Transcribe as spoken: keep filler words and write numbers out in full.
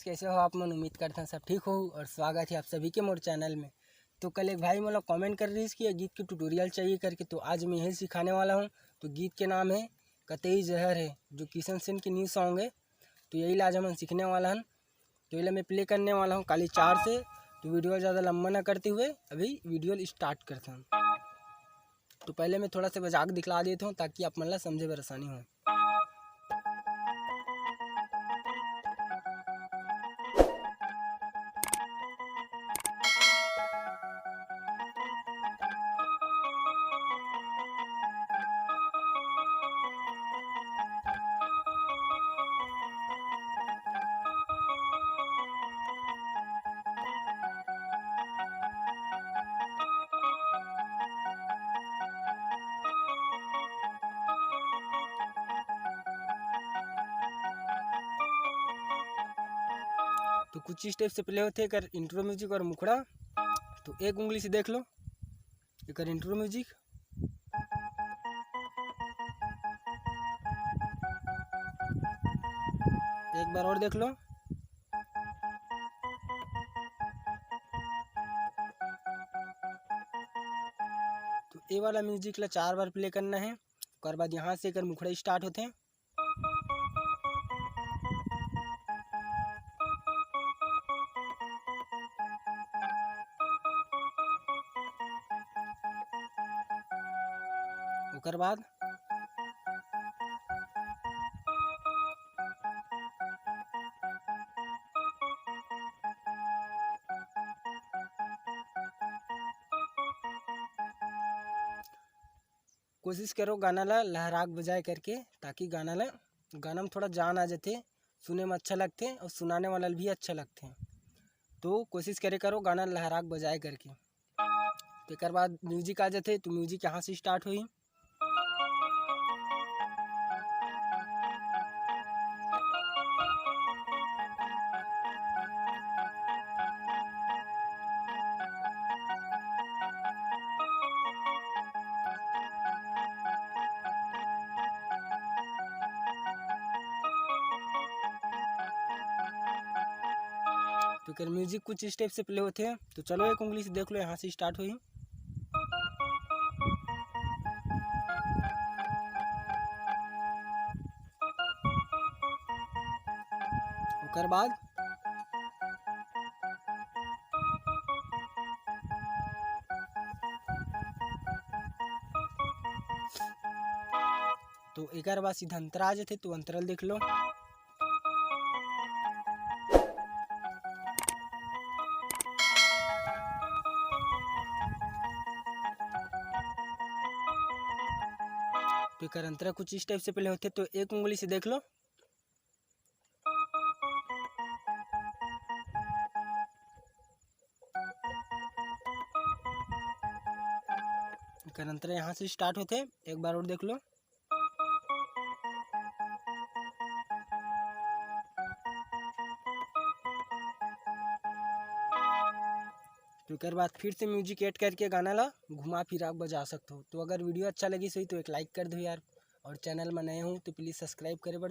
कैसे हो आप मन? उम्मीद करथन सब ठीक हो और स्वागत है आप सभी के मोर चैनल में। तो कल एक भाई मोला कमेंट कर रहिस कि ये गीत के ट्यूटोरियल चाहिए करके, तो आज मैं यही सिखाने वाला हूँ। तो गीत के नाम है कतई जहर है, जो किशन सिंह के न्यू सॉन्ग है। तो यही ला आज हमन सीखने वाला हन। तो ये ला मैं प्ले करने वाला हूँ काली चार से। तो वीडियो ज़्यादा लंबा ना करते हुए अभी वीडियो स्टार्ट करथन। तो पहले मैं थोड़ा सा बजा के दिखला देता हूँ ताकि आप मन ला समझे बर आसानी हो। तो कुछ इस टाइप से प्ले होथे एकर इंट्रो म्यूजिक और मुखड़ा। तो एक उंगली से देख लो एकर इंट्रो म्यूजिक। एक बार और देख लो। तो ये वाला म्यूजिक ला चार बार प्ले करना है। ओकर बाद यहाँ से एकर मुखड़ा स्टार्ट होथे। ओकर बाद कोशिश करो गाना ला लहराक बजाए करके, ताकि गाना ला, गाना में थोड़ा जान आ जाथे, सुने में अच्छा लगथे और सुनाने वाला भी अच्छा लगथे। तो कोशिश करे करो गाना लहराक बजाए करके। तेकर बाद म्यूजिक आ जाथे, तो म्यूजिक यहाँ से स्टार्ट होही। तो एकर म्यूजिक कुछ इस टाइप से प्ले होथे। तो चलो एक उंगली से देख लो, यहाँ से स्टार्ट होही। ओकर बाद तो एकर बाद सीधा अंतरा आ जाथे, तो अंतरा ल देख लो। तो एकर अंतरा कुछ इस टाइप से प्ले होथे, तो एक उंगली से देख लो। एकर अंतरा यहाँ से स्टार्ट होथे, एक बार और देख लो। तो एकर बाद फिर से म्यूजिक ऐड करके गाना ला घुमा फिरा के बजा सकथो। तो अगर वीडियो अच्छा लगिस होही तो एक लाइक कर दो यार, और चैनल में नए हो तो प्लीज सब्सक्राइब करे बर